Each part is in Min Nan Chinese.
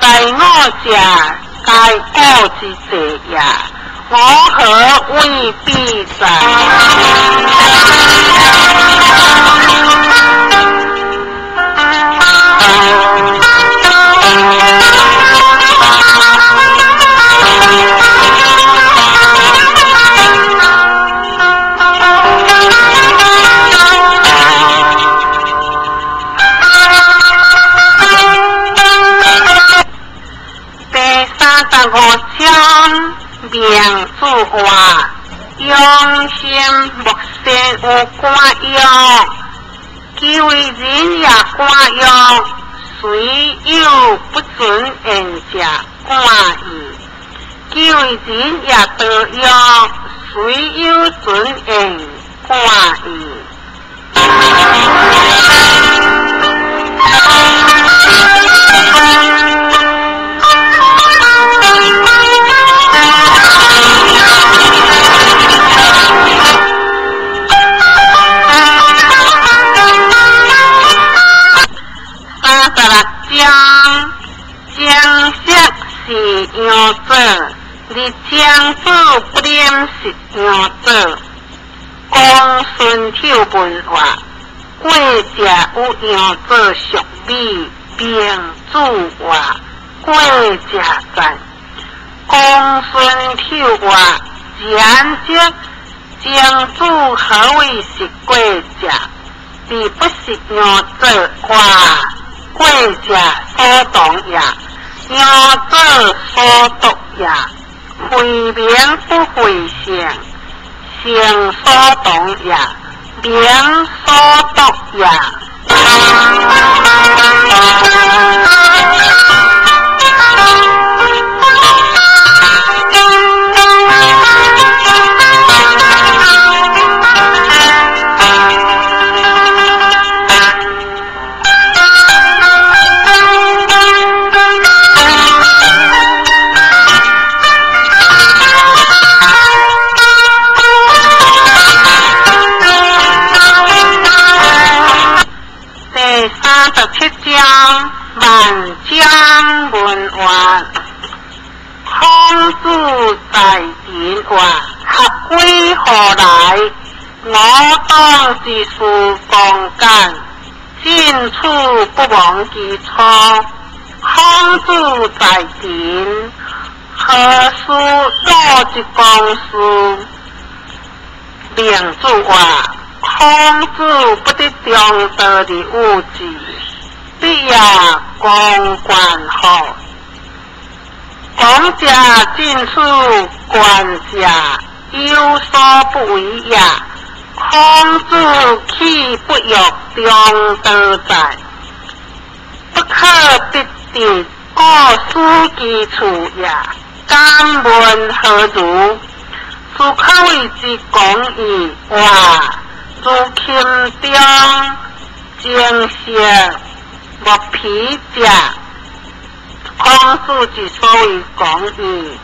在我者，皆我之济也。我何畏彼哉？第35章，明主话，用心莫先有感欲，其为人也感欲，虽有不准言者感意；其为人也得欲，虽有准言感意。36章，正色是样子，而正子不免是样子。公孙丑问话，过者有样子属美，明主话，过者赞。公孙丑话，然则正子何为是过者？而不是样子话。过者所动也，样子所独也。非名不非性，性所动也，名所独也。37章，万章问话，孔子在言话，合归何来？我当之事公干，进处不忘其初。孔子在言，何事若之公事？明主话，孔子不得中道的物质，必也公关好。讲者进处，观者有所不为也。孔子岂不欲中道哉？不可必得，故思其处也。敢问何如？斯可谓之讲义话，如琴中精色莫皮者。孔子之所谓讲义，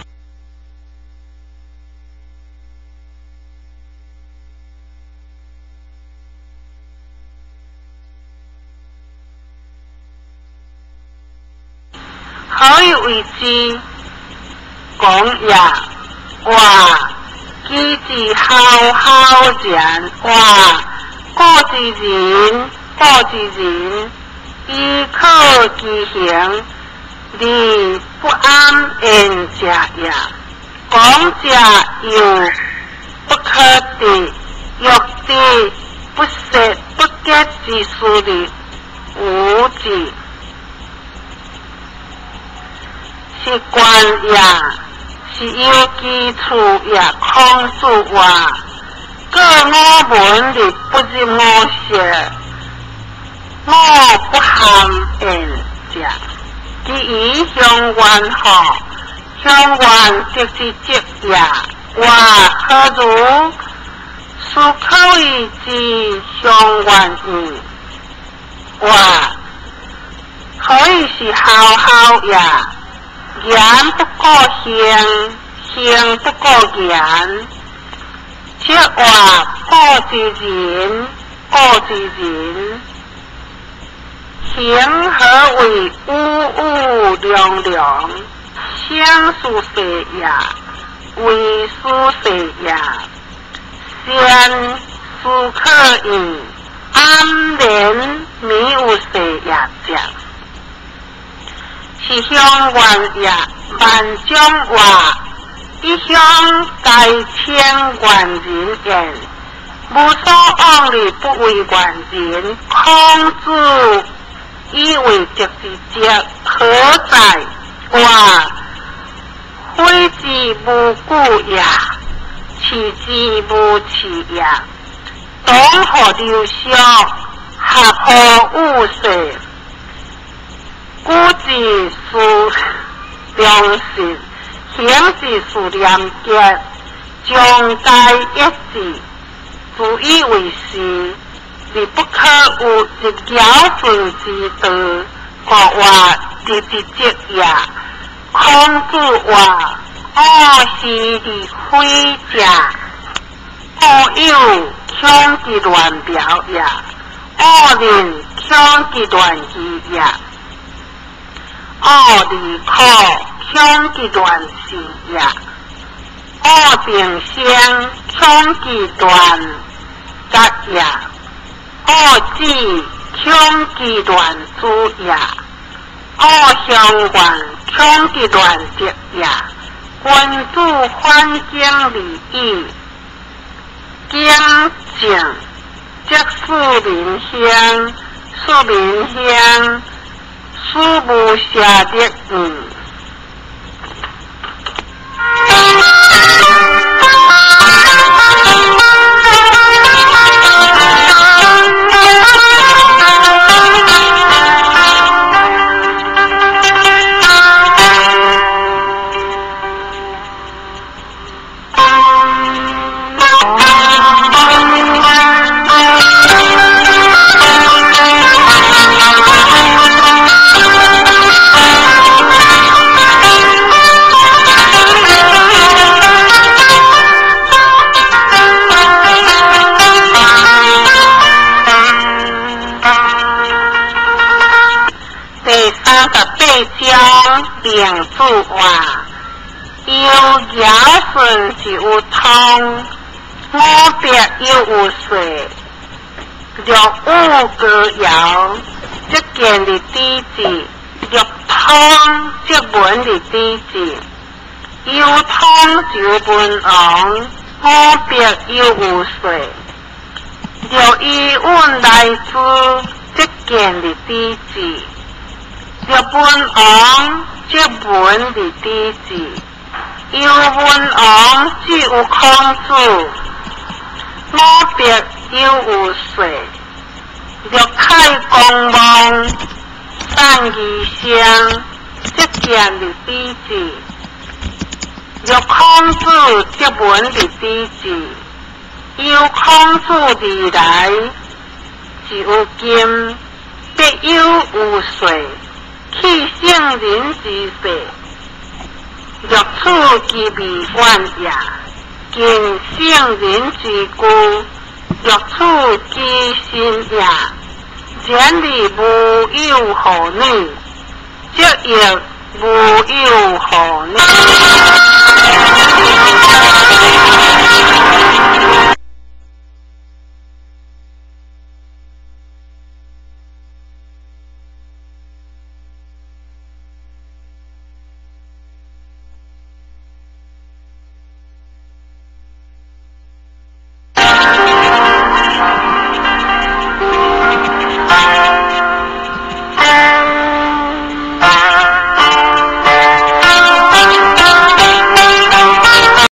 何以为之讲也？话其之浩浩然，话故之人，故之人，依可其行，而不安言者也。讲者犹不可得，欲得不舍不结之事的无知，是观也，是有基础也。孔子话：过我门而不入我舍，我不含言者。其以相愿何？相愿即是积也。话何如？斯可谓之相愿矣。话何以是浩浩也？言不过行，行不过言。这话过之人，过之人，行何為五五涼涼？相思世也，為思世也。善思可應，暗連迷有世也者，是鄉願也。萬種話，一向皆稱願人言，無所往日不為願人。孔子以為德之積何在？話悔之無故也，恥之無恥也。當何流俗，合乎五世？古之思良心，行之思廉潔，將該一致，自以為是，而不可有一堯舜之道，故話德之積也。孔子話：惡是而非者，惡有恐其亂表也，惡人恐其亂義也，惡而可恐其亂事也，惡平生恐其亂節也，惡子恐其亂子也，惡鄉願恐其亂德也。君子反省而已，敬正則使民興，使民興，使無邪德矣。第38章孟子話：有堯舜是有通，五伯又有歲，若有歌謠，則見日抵子；若通則聞日抵子。有通就文王，五伯又有歲。若伊允來之，則見日抵子。若文王則聞日抵子，有文王只有孔子，五伯又有歲。若太公望，善其聲，則見日抵子。若孔子則聞日抵子，由孔子而來，是有金，必有有歲。棄聖人之世，若處其未遠也；近聖人之居，若處其身也。然而無有何女，則亦無有何女。